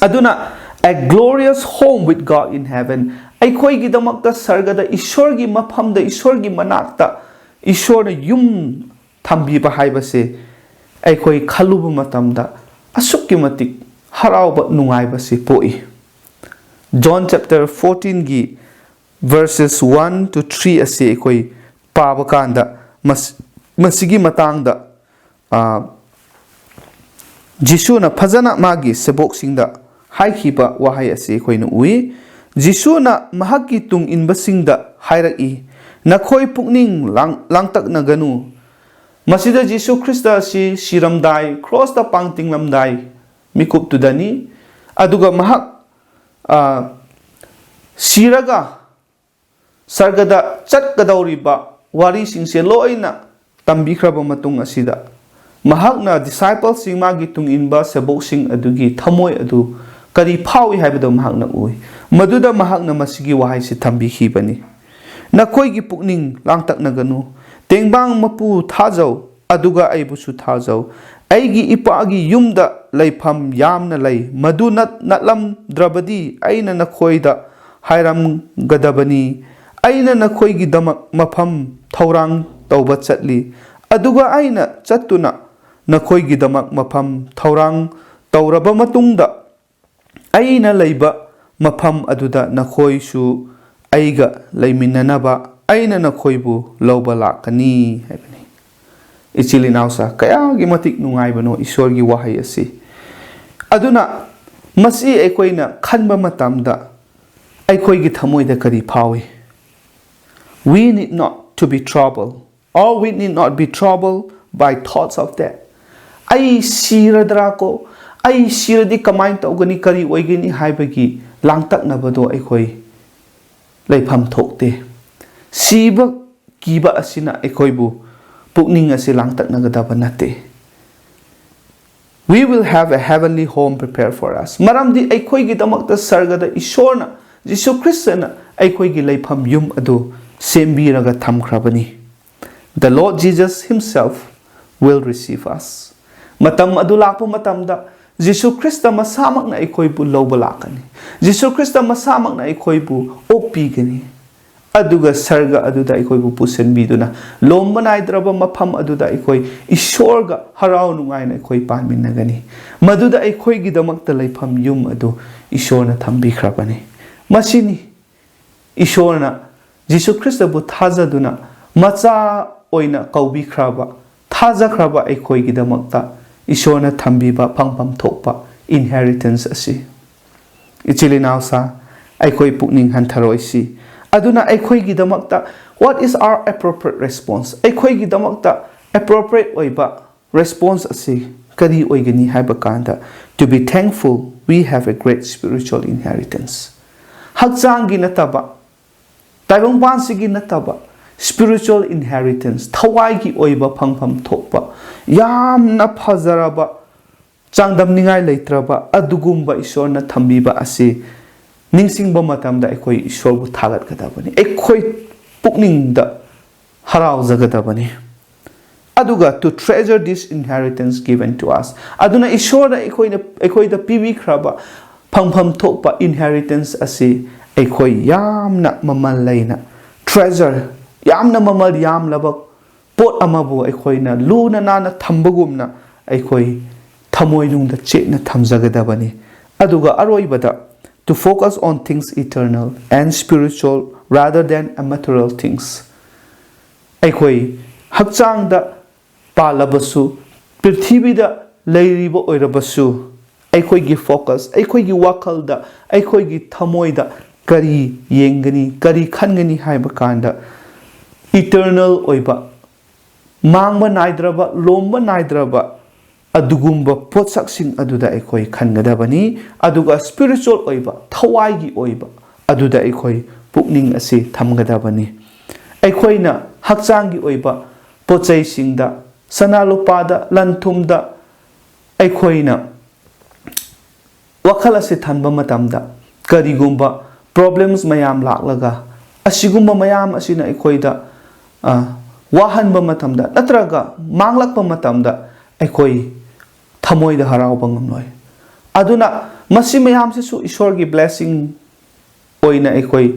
ꯑꯗꯨꯅ, a glorious home with God in heaven, ꯑꯩꯈꯣꯏꯒꯤꯗꯃꯛꯇ ꯁꯔꯒꯗ ꯏꯁꯣꯔꯒꯤ ꯃꯐꯝꯗ, ꯏꯁꯣꯔꯒꯤ ꯃꯅꯥꯛꯇ ꯏꯁꯣꯔꯅ ꯌꯨꯝ ꯊꯝꯕꯤꯕ ꯍꯥꯏꯕꯁꯦ ꯑꯩꯈꯣꯏ ꯈꯜꯂꯨꯕ ꯃꯇꯝꯗ ꯑꯁꯨꯛꯀꯤ ꯃꯇꯤꯛ ꯍꯔꯥꯎꯕ, ꯅꯨꯡꯉꯥꯏꯕꯁꯤ ꯄꯣꯛꯏ꯫ John chapter fourteenꯒꯤ verses one to three ꯑꯁꯤ ꯑꯩꯈꯣꯏ ꯄꯥꯕ ꯀꯥꯟꯗ ꯃꯁꯤꯒꯤ ꯃꯇꯥꯡꯗ ꯖꯤꯁꯨꯅ ꯐꯖꯅ ꯃꯥꯒꯤ ꯁꯦꯕꯣꯛꯁꯤꯡꯗ ꯍꯥꯏꯈꯤꯕ ꯋꯥꯍꯩ ꯑꯁꯤ ꯑꯩꯈꯣꯏꯅ ꯎꯏ꯫ ꯖꯤꯁꯨꯅ ꯃꯍꯥꯛꯀꯤ ꯇꯨꯡ ꯏꯟꯕꯁꯤꯡꯗ ꯍꯥꯏꯔꯛꯏ, "ꯅꯈꯣꯏ ꯄꯨꯛꯅꯤꯡ ꯂꯥꯡꯇꯛꯅꯒꯅꯨ꯫" ꯃꯁꯤꯗ ꯖꯤꯁꯨ ꯈ꯭ꯔꯤꯁꯇ ꯑꯁꯤ ꯁꯤꯔꯝꯗꯥꯏ, ꯀ꯭ꯔꯣꯁꯇ ꯄꯥꯡꯇꯤꯡꯂꯝꯗꯥꯏ ꯃꯤꯀꯨꯞꯇꯨꯗꯅꯤ꯫ ꯑꯗꯨꯒ ꯃꯍꯥꯛ ꯁꯤꯔꯒ ꯁꯔꯒꯗ ꯆꯠꯀꯗꯧꯔꯤꯕ ꯋꯥꯔꯤꯁꯤꯡꯁꯦ ꯂꯣꯏꯅ ꯇꯝꯕꯤꯈ꯭ꯔꯕ ꯃꯇꯨꯡ ꯑꯁꯤꯗ, ꯃꯍꯥꯛꯅ ꯗꯤꯁꯥꯏꯄꯜꯁꯤꯡ, ꯃꯥꯒꯤ ꯇꯨꯡ ꯏꯟꯕ ꯁꯦꯕꯣꯛꯁꯤꯡ ꯑꯗꯨꯒꯤ ꯊꯃꯣꯏ ꯑꯗꯨ ꯀꯔꯤ ꯐꯥꯎꯏ ꯍꯥꯏꯕꯗꯨ ꯃꯍꯥꯛꯅ ꯎꯏ꯫ ꯃꯗꯨꯗ ꯃꯍꯥꯛꯅ ꯃꯁꯤꯒꯤ ꯋꯥꯍꯩꯁꯤ ꯊꯝꯕꯤꯈꯤꯕꯅꯤ, "ꯅꯈꯣꯏꯒꯤ ꯄꯨꯛꯅꯤꯡ ꯂꯥꯡꯇꯛꯅꯒꯅꯨ꯫ ꯇꯦꯡꯕꯥꯡ ꯃꯄꯨ ꯊꯥꯖꯧ, ꯑꯗꯨꯒ ꯑꯩꯕꯨꯁꯨ ꯊꯥꯖꯧ꯫ ꯑꯩꯒꯤ ꯏꯄꯥꯒꯤ ꯌꯨꯝꯗ ꯂꯩꯐꯝ ꯌꯥꯝꯅ ꯂꯩ꯫ ꯃꯗꯨ ꯅꯠꯂꯝꯗ꯭ꯔꯕꯗꯤ ꯑꯩꯅ ꯅꯈꯣꯏꯗ ꯍꯥꯏꯔꯝꯒꯗꯕꯅꯤ꯫ ꯑꯩꯅ ꯅꯈꯣꯏꯒꯤꯗꯃꯛ ꯃꯐꯝ ꯊꯧꯔꯥꯡ ꯇꯧꯕ ꯆꯠꯂꯤ꯫ ꯑꯗꯨꯒ ꯑꯩꯅ ꯆꯠꯇꯨꯅ ꯅꯈꯣꯏꯒꯤꯗꯃꯛ ꯃꯐꯝ ꯊꯧꯔꯥꯡ ꯇꯧꯔꯕ ꯃꯇꯨꯡꯗ, ꯑꯩꯅ ꯂꯩꯕ ꯃꯐꯝ ꯑꯗꯨꯗ ꯅꯈꯣꯏꯁꯨ ꯑꯩꯒ ꯂꯩꯃꯤꯟꯅꯅꯕ ꯑꯩꯅ ꯅꯈꯣꯏꯕꯨ ꯂꯧꯕ ꯂꯥꯛꯀꯅꯤ" ꯍꯥꯏꯕꯅꯤ꯫ ꯏꯆꯤꯜ ꯏꯅꯥꯎꯁꯥ, ꯀꯌꯥꯒꯤ ꯃꯇꯤꯛ ꯅꯨꯡꯉꯥꯏꯕꯅꯣ ꯏꯁꯣꯔꯒꯤ ꯋꯥꯍꯩ ꯑꯁꯤ꯫ ꯑꯗꯨꯅ ꯃꯁꯤ ꯑꯩꯈꯣꯏꯅ ꯈꯟꯕ ꯃꯇꯝꯗ ꯑꯩꯈꯣꯏꯒꯤ ꯊꯃꯣꯏꯗ ꯀꯔꯤ ꯐꯥꯎꯏ? We need not to be troubled, or we need not be troubled by thoughts of death. "ꯑꯩ ꯁꯤꯔꯗ꯭ꯔꯥ ꯀꯣ? ꯑꯩ ꯁꯤꯔꯗꯤ ꯀꯃꯥꯏꯅ ꯇꯧꯒꯅꯤ? ꯀꯔꯤ ꯑꯣꯏꯒꯅꯤ?" ꯍꯥꯏꯕꯒꯤ ꯂꯥꯡꯇꯛꯅꯕꯗꯣ ꯑꯩꯈꯣꯏ ꯂꯩꯐꯝ ꯊꯣꯛꯇꯦ꯫ ꯁꯤꯕ ꯀꯤꯕ ꯑꯁꯤꯅ ꯑꯩꯈꯣꯏꯕꯨ, ꯄꯨꯛꯅꯤꯡ ꯑꯁꯤ ꯂꯥꯡꯇꯛꯅꯒꯗꯕ ꯅꯠꯇꯦ꯫ We will have a heavenly home prepared for us. ꯃꯔꯝꯗꯤ ꯑꯩꯈꯣꯏꯒꯤꯗꯃꯛꯇ ꯁꯔꯒꯗ ꯏꯁꯣꯔꯅ, ꯖꯤꯁꯨ ꯈ꯭ꯔꯤꯁꯇꯅ ꯑꯩꯈꯣꯏꯒꯤ ꯂꯩꯐꯝ ꯌꯨꯝ ꯑꯗꯨ ꯁꯦꯝꯕꯤꯔꯒ ꯊꯝꯈ꯭ꯔꯕꯅꯤ꯫ The Lord Jesus himself will receive us. ꯃꯇꯝ ꯑꯗꯨ ꯂꯥꯛꯄ ꯃꯇꯝꯗ ꯖꯤꯁꯨ ꯈ꯭ꯔꯤꯁꯇ ꯃꯁꯥꯃꯛꯅ ꯑꯩꯈꯣꯏꯕꯨ ꯂꯧꯕ ꯂꯥꯛꯀꯅꯤ꯫ ꯖꯤꯁꯨ ꯈ꯭ꯔꯤꯁꯇ ꯃꯁꯥꯃꯛꯅ ꯑꯩꯈꯣꯏꯕꯨ ꯑꯣꯛꯄꯤꯒꯅꯤ꯫ ꯑꯗꯨꯒ ꯁꯔꯒ ꯑꯗꯨꯗ ꯑꯩꯈꯣꯏꯕꯨ ꯄꯨꯁꯤꯟꯕꯤꯗꯨꯅ ꯂꯣꯝꯕ ꯅꯥꯏꯗ꯭ꯔꯕ ꯃꯐꯝ ꯑꯗꯨꯗ ꯑꯩꯈꯣꯏ ꯏꯁꯣꯔꯒ ꯍꯔꯥꯎ ꯅꯨꯡꯉꯥꯏꯅ ꯑꯩꯈꯣꯏ ꯄꯥꯟꯃꯤꯟꯅꯒꯅꯤ꯫ ꯃꯗꯨꯗ ꯑꯩꯈꯣꯏꯒꯤꯗꯃꯛꯇ ꯂꯩꯐꯝ ꯌꯨꯝ ꯑꯗꯨ ꯏꯁꯣꯔꯅ ꯊꯝꯕꯤꯈ꯭ꯔꯕꯅꯤ꯫ ꯃꯁꯤꯅꯤ ꯏꯁꯣꯔꯅ ꯖꯤꯁꯨ ꯈ꯭ꯔꯤꯁꯇꯕꯨ ꯊꯥꯖꯗꯨꯅ ꯃꯆꯥ ꯑꯣꯏꯅ ꯀꯧꯕꯤꯈ꯭ꯔꯕ, ꯊꯥꯖꯈ꯭ꯔꯕ ꯑꯩꯈꯣꯏꯒꯤꯗꯃꯛꯇ ꯏꯁꯣꯔꯅ ꯊꯝꯕꯤꯕ ꯐꯪꯐꯝ ꯊꯣꯛꯄ inheritance ꯑꯁꯤ꯫ ꯏꯆꯤꯜ ꯏꯅꯥꯎꯁꯥ, ꯑꯩꯈꯣꯏ ꯄꯨꯛꯅꯤꯡ ꯍꯟꯊꯔꯣꯏꯁꯤ꯫ ꯑꯗꯨꯅ ꯑꯩꯈꯣꯏꯒꯤꯗꯃꯛꯇ, what is our appropriate response? ꯑꯩꯈꯣꯏꯒꯤꯗꯃꯛꯇ appropriate ꯑꯣꯏꯕ response ꯑꯁꯤ ꯀꯔꯤ ꯑꯣꯏꯒꯅꯤ ꯍꯥꯏꯕ ꯀꯥꯟꯗ, to be thankful, we have a great spiritual inheritance. ꯍꯛꯆꯥꯡꯒꯤ ꯅꯠꯇꯕ, ꯇꯥꯏꯕꯪꯄꯥꯟꯁꯤꯒꯤ ꯅꯠꯇꯕ, spiritual inheritance, ꯊꯋꯥꯏꯒꯤ ꯑꯣꯏꯕ ꯐꯪꯐꯝ ꯊꯣꯛꯄ, ꯌꯥꯝꯅ ꯐꯖꯔꯕ, ꯆꯥꯡꯗꯝꯅꯤꯡꯉꯥꯏ ꯂꯩꯇ꯭ꯔꯕ ꯑꯗꯨꯒꯨꯝꯕ ꯏꯁꯣꯔꯅ ꯊꯝꯕꯤꯕ ꯑꯁꯤ ꯅꯤꯡꯁꯤꯡꯕ ꯃꯇꯝꯗ ꯑꯩꯈꯣꯏ ꯏꯁꯣꯔꯕꯨ ꯊꯥꯒꯠꯀꯗꯕꯅꯤ꯫ ꯑꯩꯈꯣꯏ ꯄꯨꯛꯅꯤꯡꯗ ꯍꯔꯥꯎꯖꯒꯗꯕꯅꯤ꯫ ꯑꯗꯨꯒ, to treasure this inheritance given to us, ꯑꯗꯨꯅ ꯏꯁꯣꯔꯅ ꯑꯩꯈꯣꯏꯅ, ꯑꯩꯈꯣꯏꯗ ꯄꯤꯕꯤꯈ꯭ꯔꯕ ꯐꯪꯐꯝ ꯊꯣꯛꯄ inheritance ꯑꯁꯤ ꯑꯩꯈꯣꯏ ꯌꯥꯝꯅ ꯃꯃꯜ ꯂꯩꯅ, treasure, ꯌꯥꯝꯅ ꯃꯃꯜ ꯌꯥꯝꯂꯕ ꯄꯣꯠ ꯑꯃꯕꯨ ꯑꯩꯈꯣꯏꯅ ꯂꯨꯅ ꯅꯥꯟꯅ ꯊꯝꯕꯒꯨꯝꯅ ꯑꯩꯈꯣꯏ ꯊꯃꯣꯏꯅꯨꯡꯗ ꯆꯦꯠꯅ ꯊꯝꯖꯒꯗꯕꯅꯤ꯫ ꯑꯗꯨꯒ ꯑꯔꯣꯏꯕꯗ, to focus on things eternal and spiritual rather than material things. ꯑꯩꯈꯣꯏ ꯍꯛꯆꯥꯡꯗ ꯄꯥꯜꯂꯕꯁꯨ, ꯄ꯭ꯔꯤꯊꯤꯕꯤꯗ ꯂꯩꯔꯤꯕ ꯑꯣꯏꯔꯕꯁꯨ, ꯑꯩꯈꯣꯏꯒꯤ focus, ꯑꯩꯈꯣꯏꯒꯤ ꯋꯥꯈꯜꯗ, ꯑꯩꯈꯣꯏꯒꯤ ꯊꯃꯣꯏꯗ ꯀꯔꯤ ꯌꯦꯡꯒꯅꯤ, ꯀꯔꯤ ꯈꯟꯒꯅꯤ ꯍꯥꯏꯕ ꯀꯥꯟꯗ, eternal ꯑꯣꯏꯕ, ꯃꯥꯡꯕ ꯅꯥꯏꯗ꯭ꯔꯕ, ꯂꯣꯝꯕ ꯅꯥꯏꯗ꯭ꯔꯕ ꯑꯗꯨꯒꯨꯝꯕ ꯄꯣꯠꯁꯛꯁꯤꯡ ꯑꯗꯨꯗ ꯑꯩꯈꯣꯏ ꯈꯟꯒꯗꯕꯅꯤ꯫ ꯑꯗꯨꯒ spiritual ꯑꯣꯏꯕ, ꯊꯋꯥꯏꯒꯤ ꯑꯣꯏꯕ ꯑꯗꯨꯗ ꯑꯩꯈꯣꯏ ꯄꯨꯛꯅꯤꯡ ꯑꯁꯤ ꯊꯝꯒꯗꯕꯅꯤ꯫ ꯑꯩꯈꯣꯏꯅ ꯍꯛꯆꯥꯡꯒꯤ ꯑꯣꯏꯕ ꯄꯣꯠꯆꯩꯁꯤꯡꯗ, ꯁꯅꯥ ꯂꯨꯄꯥꯗ, ꯂꯟ ꯊꯨꯝꯗ ꯑꯩꯈꯣꯏꯅ ꯋꯥꯈꯜ ꯑꯁꯤ ꯊꯝꯕ ꯃꯇꯝꯗ, ꯀꯔꯤꯒꯨꯝꯕ problems ꯃꯌꯥꯝ ꯂꯥꯛꯂꯒ, ꯑꯁꯤꯒꯨꯝꯕ ꯃꯌꯥꯝ ꯑꯁꯤꯅ ꯑꯩꯈꯣꯏꯗ, ꯑ, ꯋꯥꯍꯟꯕ ꯃꯇꯝꯗ ꯅꯠꯇ꯭ꯔꯒ ꯃꯥꯡꯂꯛꯄ ꯃꯇꯝꯗ, ꯑꯩꯈꯣꯏ ꯊꯃꯣꯏꯗ ꯍꯔꯥꯎꯕ ꯉꯝꯂꯣꯏ꯫ ꯑꯗꯨꯅ ꯃꯁꯤ ꯃꯌꯥꯝꯁꯤꯁꯨ ꯏꯁꯣꯔꯒꯤ blessing ꯑꯣꯏꯅ ꯑꯩꯈꯣꯏ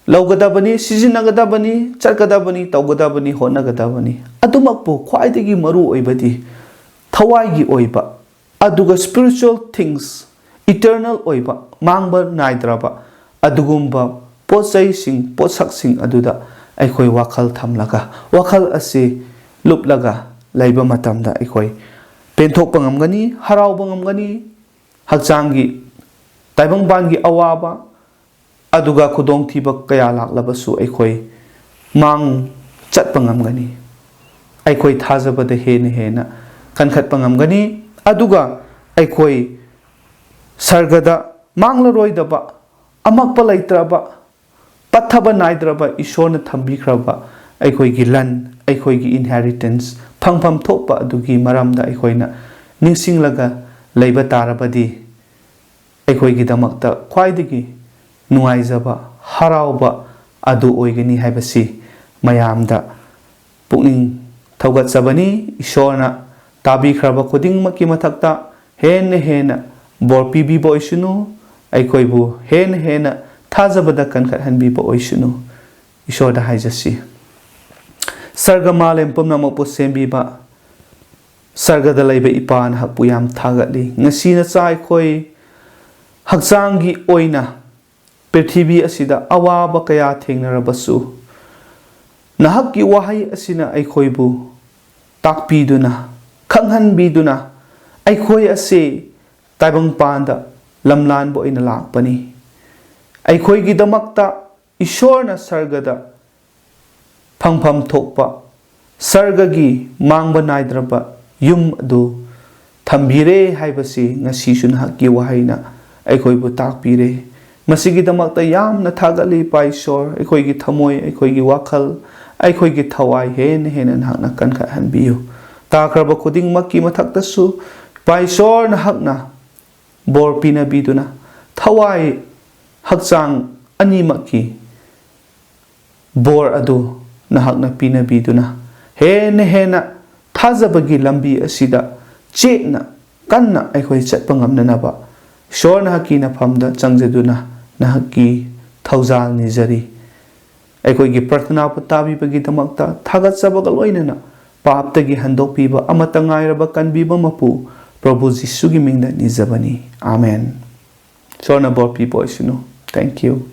ꯂꯧꯒꯗꯕꯅꯤ, ꯁꯤꯖꯤꯟꯅꯒꯗꯕꯅꯤ, ꯆꯠꯀꯗꯕꯅꯤ, ꯇꯧꯒꯗꯕꯅꯤ, ꯍꯣꯠꯅꯒꯗꯕꯅꯤ꯫ ꯑꯗꯨꯃꯛꯄꯨ ꯈ꯭ꯋꯥꯏꯗꯒꯤ ꯃꯔꯨ ꯑꯣꯏꯕꯗꯤ ꯊꯋꯥꯏꯒꯤ ꯑꯣꯏꯕ, ꯑꯗꯨꯒ spiritual things, eternal ꯑꯣꯏꯕ, ꯃꯥꯡꯕ ꯅꯥꯏꯗ꯭ꯔꯕ ꯑꯗꯨꯒꯨꯝꯕ ꯄꯣꯠ ꯆꯩꯁꯤꯡ, ꯄꯣꯠꯁꯛꯁꯤꯡ ꯑꯗꯨꯗ ꯑꯩꯈꯣꯏ ꯋꯥꯈꯜ ꯊꯝꯂꯒ, ꯋꯥꯈꯜ ꯑꯁꯤ ꯂꯨꯞꯂꯒ ꯂꯩꯕ ꯃꯇꯝꯗ ꯑꯩꯈꯣꯏ ꯄꯦꯟꯊꯣꯛꯄ ꯉꯝꯒꯅꯤ, ꯍꯔꯥꯎꯕ ꯉꯝꯒꯅꯤ꯫ ꯍꯛꯆꯥꯡꯒꯤ, ꯇꯥꯏꯕꯪꯄꯥꯟꯒꯤ ꯑꯋꯥꯕ, ꯑꯗꯨꯒ ꯈꯨꯗꯣꯡꯊꯤꯕ ꯀꯌꯥ ꯂꯥꯛꯂꯕꯁꯨ ꯑꯩꯈꯣꯏ ꯃꯥꯡ ꯆꯠꯄ ꯉꯝꯒꯅꯤ꯫ ꯑꯩꯈꯣꯏ ꯊꯥꯖꯕꯗ ꯍꯦꯟꯅ ꯍꯦꯟꯅ ꯀꯟꯈꯠꯄ ꯉꯝꯒꯅꯤ꯫ ꯑꯗꯨꯒ ꯑꯩꯈꯣꯏ ꯁꯔꯒꯗ ꯃꯥꯡꯂꯔꯣꯏꯗꯕ, ꯑꯃꯛꯄ ꯂꯩꯇ꯭ꯔꯕ, ꯄꯠꯊꯕ ꯅꯥꯏꯗ꯭ꯔꯕ ꯏꯁꯣꯔꯅ ꯊꯝꯕꯤꯈ꯭ꯔꯕ ꯑꯩꯈꯣꯏꯒꯤ ꯂꯟ, ꯑꯩꯈꯣꯏꯒꯤ inheritance, ꯐꯪꯐꯝ ꯊꯣꯛꯄ ꯑꯗꯨꯒꯤ ꯃꯔꯝꯗ ꯑꯩꯈꯣꯏꯅ ꯅꯤꯡꯁꯤꯡꯂꯒ ꯂꯩꯕ ꯇꯥꯔꯕꯗꯤ, ꯑꯩꯈꯣꯏꯒꯤꯗꯃꯛꯇ ꯈ꯭ꯋꯥꯏꯗꯒꯤ ꯅꯨꯡꯉꯥꯏꯖꯕ, ꯍꯔꯥꯎꯕ ꯑꯗꯨ ꯑꯣꯏꯒꯅꯤ ꯍꯥꯏꯕꯁꯤ ꯃꯌꯥꯝꯗ ꯄꯨꯛꯅꯤꯡ ꯊꯧꯒꯠꯆꯕꯅꯤ꯫ ꯏꯁꯣꯔꯅ ꯇꯥꯕꯤꯈ꯭ꯔꯕ ꯈꯨꯗꯤꯡꯃꯛꯀꯤ ꯃꯊꯛꯇ ꯍꯦꯟꯅ ꯍꯦꯟꯅ ꯕꯣꯔ ꯄꯤꯕꯤꯕ ꯑꯣꯏꯁꯅꯨ, ꯑꯩꯈꯣꯏꯕꯨ ꯍꯦꯟꯅ ꯍꯦꯟꯅ ꯊꯥꯖꯕꯗ ꯀꯟꯈꯠꯍꯟꯕꯤꯕ ꯑꯣꯏꯁꯅꯨ꯫ ꯏꯁꯣꯔꯗ ꯍꯥꯏꯖꯁꯤ꯫ ꯁꯔꯒ ꯃꯥꯂꯦꯝ ꯄꯨꯝꯅꯃꯛꯄꯨ ꯁꯦꯝꯕꯤꯕ ꯁꯔꯒꯗ ꯂꯩꯕ ꯏꯄꯥ, ꯅꯍꯥꯛꯄꯨ ꯌꯥꯝ ꯊꯥꯒꯠꯂꯤ꯫ ꯉꯁꯤ ꯅꯆꯥ ꯑꯩꯈꯣꯏ ꯍꯛꯆꯥꯡꯒꯤ ꯑꯣꯏꯅ ꯄ꯭ꯔꯤꯊꯤꯕꯤ ꯑꯁꯤꯗ ꯑꯋꯥꯕ ꯀꯌꯥ ꯊꯦꯡꯅꯔꯕꯁꯨ, ꯅꯍꯥꯛꯀꯤ ꯋꯥꯍꯩ ꯑꯁꯤꯅ ꯑꯩꯈꯣꯏꯕꯨ ꯇꯥꯛꯄꯤꯗꯨꯅ, ꯈꯪꯍꯟꯕꯤꯗꯨꯅ, ꯑꯩꯈꯣꯏ ꯑꯁꯤ ꯇꯥꯏꯕꯪꯄꯥꯟꯗ ꯂꯝꯂꯥꯟꯕ ꯑꯣꯏꯅ ꯂꯥꯛꯄꯅꯤ꯫ ꯑꯩꯈꯣꯏꯒꯤꯗꯃꯛꯇ ꯏꯁꯣꯔꯅ ꯁꯔꯒꯗ ꯐꯪꯐꯝ ꯊꯣꯛꯄ ꯁꯔꯒꯒꯤ ꯃꯥꯡꯕ ꯅꯥꯏꯗ꯭ꯔꯕ ꯌꯨꯝ ꯑꯗꯨ ꯊꯝꯕꯤꯔꯦ ꯍꯥꯏꯕꯁꯤ ꯉꯁꯤꯁꯨ ꯅꯍꯥꯛꯀꯤ ꯋꯥꯍꯩꯅ ꯑꯩꯈꯣꯏꯕꯨ ꯇꯥꯛꯄꯤꯔꯦ꯫ ꯃꯁꯤꯒꯤꯗꯃꯛꯇ ꯌꯥꯝꯅ ꯊꯥꯒꯠꯂꯤ, ꯏꯄꯥ ꯏꯁꯣꯔ꯫ ꯑꯩꯈꯣꯏꯒꯤ ꯊꯃꯣꯏ, ꯑꯩꯈꯣꯏꯒꯤ ꯋꯥꯈꯜ, ꯑꯩꯈꯣꯏꯒꯤ ꯊꯋꯥꯏ ꯍꯦꯟꯅ ꯍꯦꯟꯅ ꯅꯍꯥꯛꯅ ꯀꯟꯈꯠꯍꯟꯕꯤꯌꯨ꯫ ꯇꯥꯈ꯭ꯔꯕ ꯈꯨꯗꯤꯡꯃꯛꯀꯤ ꯃꯊꯛꯇꯁꯨ, ꯏꯄꯥ ꯏꯁꯣꯔ, ꯅꯍꯥꯛꯅ ꯕꯣꯔ ꯄꯤꯅꯕꯤꯗꯨꯅ, ꯊꯋꯥꯏ, ꯍꯛꯆꯥꯡ ꯑꯅꯤꯃꯛꯀꯤ ꯕꯣꯔ ꯑꯗꯨ ꯅꯍꯥꯛꯅ ꯄꯤꯅꯕꯤꯗꯨꯅ, ꯍꯦꯟꯅ ꯍꯦꯟꯅ ꯊꯥꯖꯕꯒꯤ ꯂꯝꯕꯤ ꯑꯁꯤꯗ ꯆꯦꯠꯅ, ꯀꯟꯅ ꯑꯩꯈꯣꯏ ꯆꯠꯄ ꯉꯝꯅꯅꯕ ꯏꯁꯣꯔ ꯅꯍꯥꯛꯀꯤ ꯅꯐꯝꯗ ꯆꯪꯖꯗꯨꯅ ꯅꯍꯥꯛꯀꯤ ꯊꯧꯖꯥꯜ ꯅꯤꯖꯔꯤ꯫ ꯑꯩꯈꯣꯏꯒꯤ ꯄ꯭ꯔꯊꯅꯥꯕꯨ ꯇꯥꯕꯤꯕꯒꯤꯗꯃꯛꯇ ꯊꯥꯒꯠꯆꯕꯒ ꯂꯣꯏꯅꯅ ꯄꯥꯞꯇꯒꯤ ꯍꯟꯗꯣꯛꯄꯤꯕ ꯑꯃꯠꯇ ꯉꯥꯏꯔꯕ ꯀꯟꯕꯤꯕ ꯃꯄꯨ ꯄ꯭ꯔꯚꯨ ꯖꯤꯁꯨꯒꯤ ꯃꯤꯡꯗ ꯅꯤꯖꯕꯅꯤ꯫ ꯑꯥꯃꯦꯟ꯫ ꯏꯁꯣꯔꯅ ꯕꯣꯔ ꯄꯤꯕ ꯑꯣꯏꯁꯅꯨ꯫ Thank you꯫